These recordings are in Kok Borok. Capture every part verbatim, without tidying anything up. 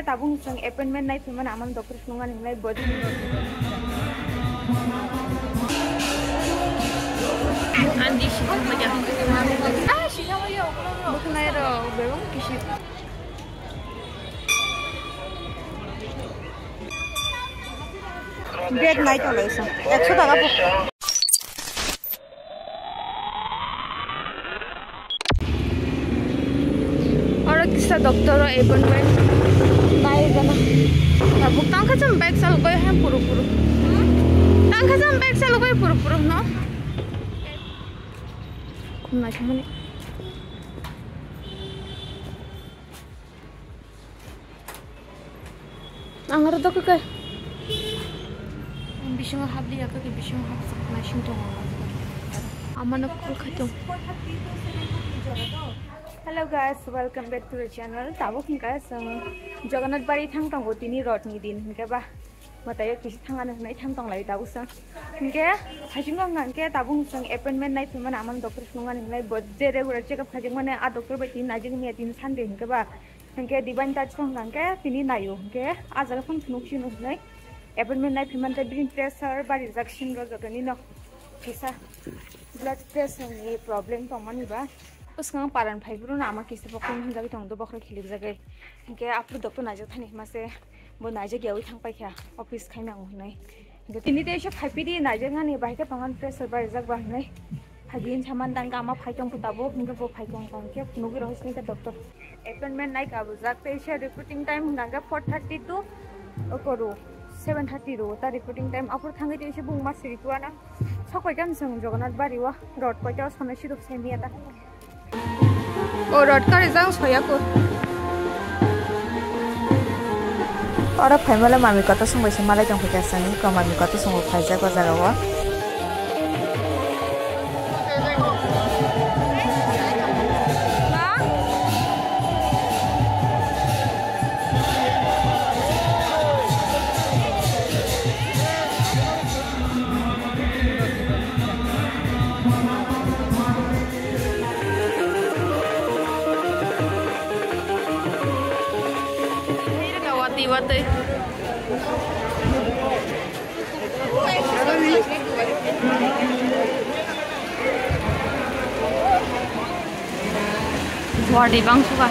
Tabuk chwng appointment nai phimani amani doctor phunukmani hinwi bo. Andi sijak maja. Ah, sijak maja, okolo no. Buknai ro, bebong kisi. Bed nai tolai sa. Ekso taka bo. Oro kisa doctor o appointment nai gana. Tabuk tangkha cham bike chalok bai ha puru puru. Tangkha cham bike chalok bai puru puru no. Naisamani. Ang aro dokhe khe. Bisingo habliya khe, bisingo hapjak naising tongo. Amano call khai tong. Hello guys, welcome back to the channel. Tabuk hwnkha chwng Jagannath bari thang tongo tini rotni din hwnkhe ba. Mwtaio kisi thangani hwnwi thang tonglai tabuk chwng. Hwnkhe haisingo hwnkha hwnkhe tabuk chwng appointment nai phimani amani doctor phunukmani hwnwi bo je regular check up khaijakmani a doctor bai tini naijak miya tini Sunday hwnkhe ba. Hwnkhe Divine Touch o hwnkha hwnkhe tini naio, hwnkhe ah jaga phano phunuk sino hwnwi appointment nai phimani tei bini pressure barijak sindro jotoni no kisa blood pressure ni problem tongmani ba. Bwskango paran phai phuru no ama kisa bo kung hwnjagwi tongo, bokhorok khilikjagwi. Hwnkhe aphuru doctor naijak thani hima se bo naijak yaui thang paikha office khai nango hwnwi. Hwnkhe tini tei se phai phidi naijak nani bahai khe tongan pressure barijak ba hwnwi. Phai din saman tang ama phai tong tabuk hwnkhe bo phai tong tong khe phunugwi rohor sini khe doctor. Appointment nai kabujak tei se reporting time hwnkha khe four thirty to okoru seven thirty ro ta reporting time aphuru thangwi tei se bung ma siri tuana. Sok pai khe ang chwng Jagannath bari o rot koita o sona siruk sai miya ta. O rot kari jang soya ko. Oro phaimale mami koto song bai se malai tong phaikha sani ko mami koto songo phaijak o jaga o. Watwi watwi. Watwi bang suka.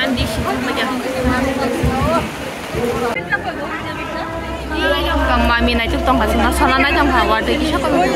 Andi sijak maja. Mami naituk tongkha, sona nai tongkha, watwi kisa komi.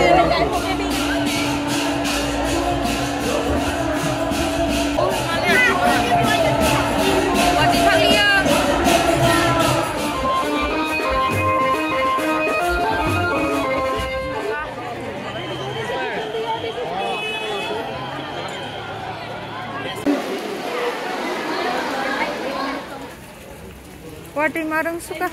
Watwi marung suka.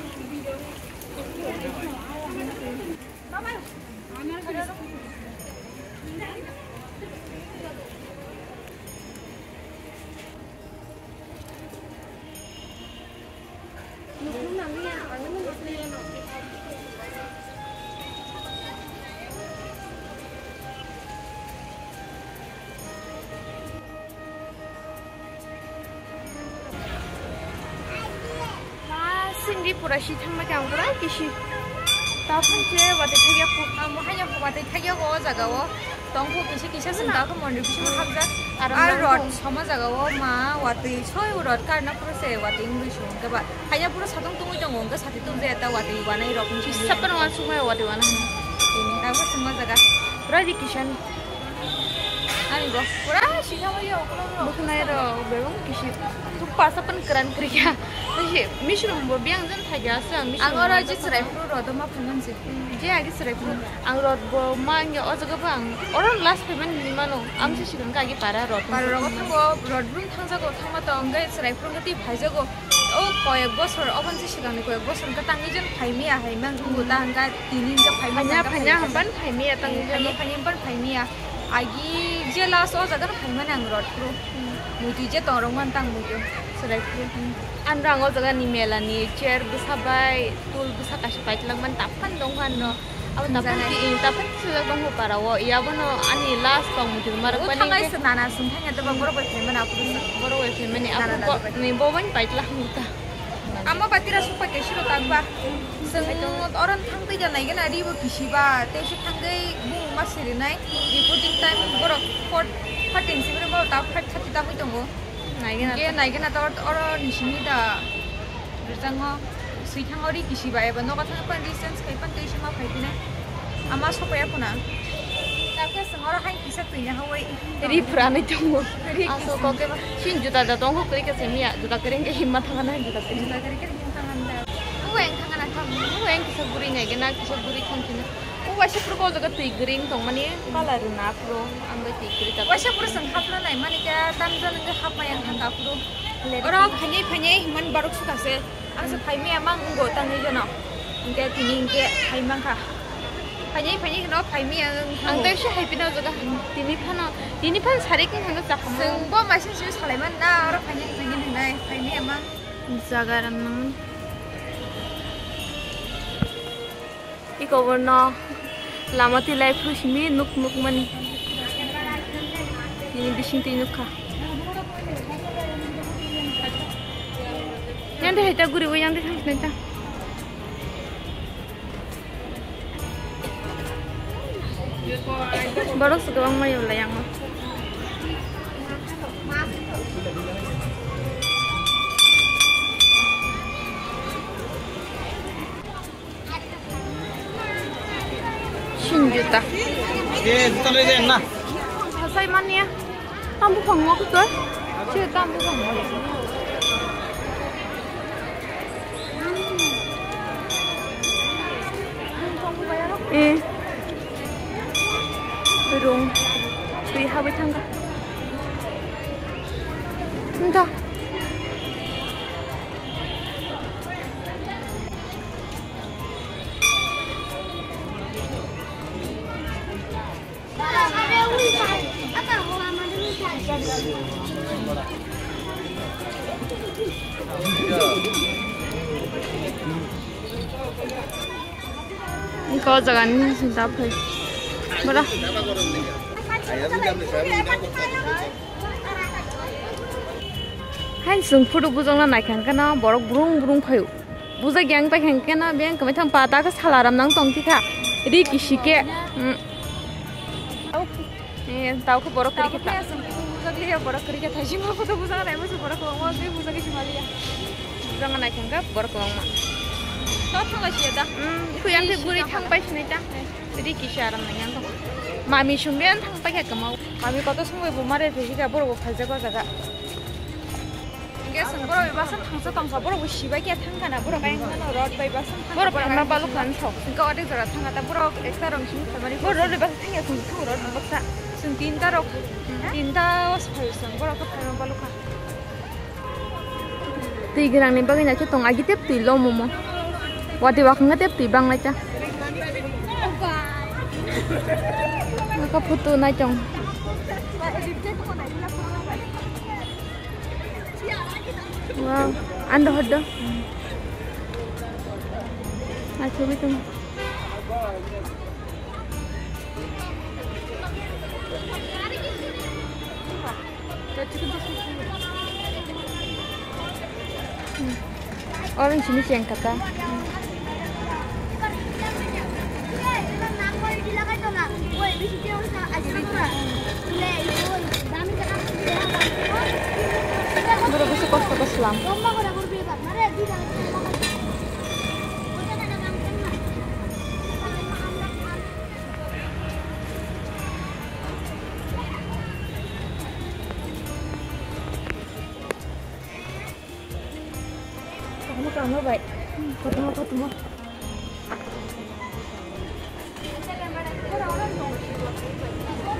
Ma sindi pura si thangma khe ang pura kisi. Tapung se watwi thakya ku, amo hanya watwi thakya o jaga o. Tongkhu kisa kisa swnta khe mondir bisingo hapjak. Ar rot sama jaga o ma watwi soi rot karna phuru se watwi wngwi song khe ba. Hanya phuru satung tungwi tongo hwnkhe sati tungja ta watwi wanai rok wngkha. Kisa phano wansukmaya watwi wana hwnwi. Tini tabukhe songma jaga. Pura ri kisa ni. Ani bo pura sijak bai ya okolo rok. Buknai rok bebak kisi. Thukpa sa phano kwran kwrwi kha. Misrung bo biyang jan thai kha se ang misrung. Ang oro je chwrai phuru rot ma phaimani se. Je agi chwrai phuru. Ang rot bo ma wngya o jaga bo ang oro last phaimani hinwi mano. Ang se sikon kha agi para rot. Para rok thango rot brum thangjago thangma to hwnkhe chwrai phuru hwnkhe twi phaijago. O koyek bosor, oboni se sikangni koyek bosor hwnkhe tangwi jon phai miya hai man thungo ta hwnkhe tini hwnkhe phai man phanya, thangkha phanya phai hamban phai miya tangwi phanya, jon. Phanya hamban phai miya. Agi je last o jaga no phai mani ang rot phuru. Hmm. Muitu je tong rok man tang muitu chwrai phuru. Hmm. Andro ang o jaga ni mela ni chair bwsa bai, tool bwsa kaisa pai twlang mani ta phan dong phan no. Abo taphan ki, taphan ki sujak bangbo para o, iya bono ani last tong muchung mar pani thangai ke. Se nana sung thangya to ba borok bai phaimani aphuru se. Borok bai phaimani nana aphuru nana bo, bai. Ni bo bai paitla hangta. Amo batira supa ke shiro tangba. Sung oron thangtwi ja naigena ribo kisiba, te se thangwi bung ma sirinai. Reporting time borok four, fourteen sibiri mo ta five thirty ta hoi tongo. Naigena. Ke naigena ta oro nisini da. Rijang o sui thang ori kisi ba eba nogo thang pan distance kai pan tei sima phai tine. Ama sopaya kuna. Tapke sengoro hai kisa tui na hawai. Ri phra nai tongo. Ri aso kisa. Koke ba. Sin juta da tongo kri ke semia. Juta kring ke himma thanga na juta kring. Juta kring ke himma thanga na. Uweng thanga na thang. Uweng kisa guri nai gena kisa guri thang kina. Uwa se pro ko jaga tui green tong mani color na pro. Ang bai tui kri ta. Uwa se pro sang hap na nai mani ka tam jan nge hap ma yang thang ka pro. Oro phainai phainai man barok sukha se. Ang se phaimaya mang wngbo tangwi jano. Hingke tini hingke phaimang kha. Phainai phainai kheno phaimaya wng thango. Ang tei se hai pina jaga tini phano, tini phan sari khe hwnwi chakhamu. Chwng bo maising simi salai man na, oro phainai phainai hwnai, phaimaya mang. Jaga rang nang. Iko borno lama twi lai phuru simi nuk nuk mani. Nini bising twi nuk kha. Yang de hai ta guri bo yang de thang sinai ta. Borok se kwbangma yolai yang o. Sini juta. Eh, juta le de na. Hasai mania. Tam buphang mo kuto. Sini tam buphang mo. Eh. Rung. Twi habai thangkha. Nda. Iko jaga ni sinta phai. Bora. Hai sung photo bujang na naikha kana borok brung brung phaio. Bujak yang paikha kena beng kwmai thang pata khe salaram nang tong thikha. Ri kisi khe. Mm. Eh, tau khe borok kwrwi khe ta. Bujak liya borok kwrwi khe thaising mo photo bujak nai mo borok kwbangma tei bujak khe sima liya. Bujak nai thang kha borok kwbangma. To thang lai siya da. Mm, iku yang khe guri thang pai sinai ta. Ri kisi aram nang yang. Mami sung beng thang pai khe kwmao. Mami koto sung bai bo mare thai kha borok bo phaijak o jaga. Hingke chwng borok bai baksa thangsa tongsa, borok bo sibai khe thangkha na, borok ayang mano rod bai baksa thangkha, borok phalma balukha wngkha. Hingke odek jora thangkha ta, borok ekta rong simi phalmani borok rod bai baksa thangya, chwng thung rod bai baksa. Chwng tinta rok, tinta o se phaio chwng, borok khe phalma balukha. Twi gwnangni bagwi naikhe tong agi tep twi lomomo. Watwi wakhwngkhe tep twi banglaita. Nokha photo naitong. Wow, ando hoddo. Achubi tung. Orange ni cheng kata. Boro bisi kosto ko slam. Tamo tamo bai. Kotongo kotongo.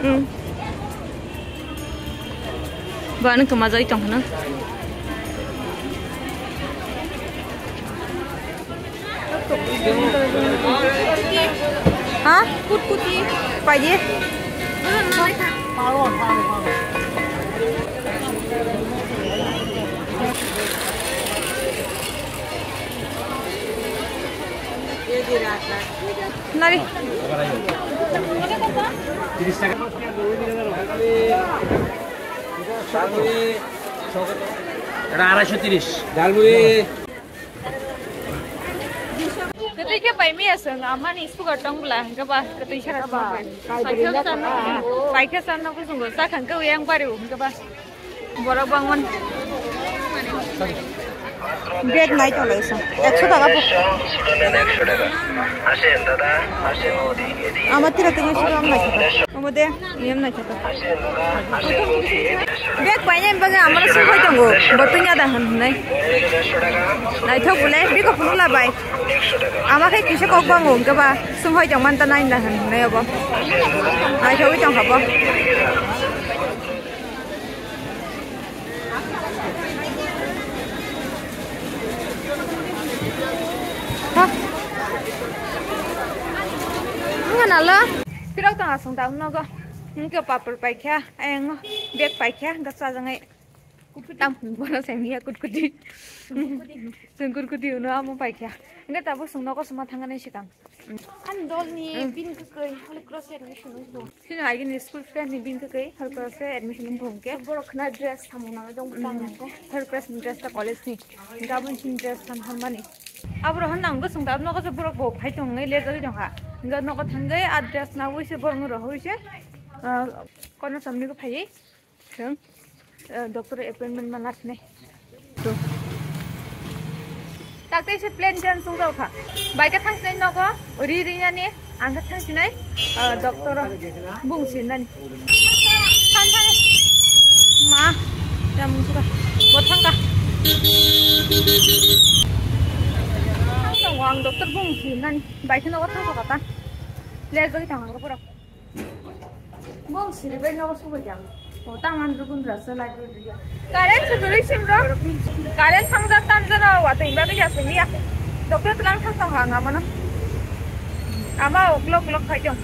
Hmm. Ba, ano kama jai tong hana. Ha? Kutkuti. Paye. Ari. Era arai sho tiris. Jalmuri. Kwtwi khe pai miya chwng, amani sugar tong bwla, hwnkhe ba kwtwi sara tong bai. Paikha sana, paikha sana kuchungo, sakha hwnkhe yang bari hwnkhe ba. Borok bangmani. Bag nai tong lai sa. Ekso taka po. Ama tira tengwi sura am nai sa. Omo de, niyam nai sa. Bag painani bagwi amano sung phai tongo. Bo tungya da hwn hwnwi. Naithok bole, biko phunukla bai. Ama khe kisa kok bango hwnkhe ba sung phai tongmani ta naina hwn hwnwi obo. Naithogwi tongkha bo. Ha. Wngkha nalo. Phirok tong aswng ta nogo. Hwnkhe papor paikha, ayang bag paikha, hwnkhe chajaknai. Tam bono semiya kutkuti. Chwng kutkuti uno amo paikha. Hwnkhe tabuk chwng nogo suma thangani swkang. Ani dolni bini kwkwi Holy Cross admission wngkha. Chini agini school friend ni bini kwkwi Holy Cross admission wngkha hwnkhe. Borok khna dress samung nang jong bwtang nang khe. Holy Cross ni dress ta college ni. Gabon chini dress sam tharmani. Abro hwn nang bwswng da nogo se borok bo phai tong nai le jagwi tongkha. Hwnkhe nogo thangwi a dress nawi se borok no rohorwi se. Kono samni khe phaiwi. Chwng, eh, doctor appointment ma lasinai. To. Takte se plan change wng kha. Bai khe thang sinai nogo, ri ri nani, ang khe thang sinai, eh, doctor o bung sinani. Thang thang. Ma, ya mung suka. Bo thang ka. Thang tongo ang doctor bung sinani. Bai khe nogo thang kha ta. Le jagwi thang ang pura. Bong siribai nogo subai jang. O, tang an rukun rasa lai rukun ya. Current se duri sim ro. Current thangjak tan jana wa tei bagwi ya simi ya. Doctor tlang thang tong hang amano. Ama o klok klok khai jong.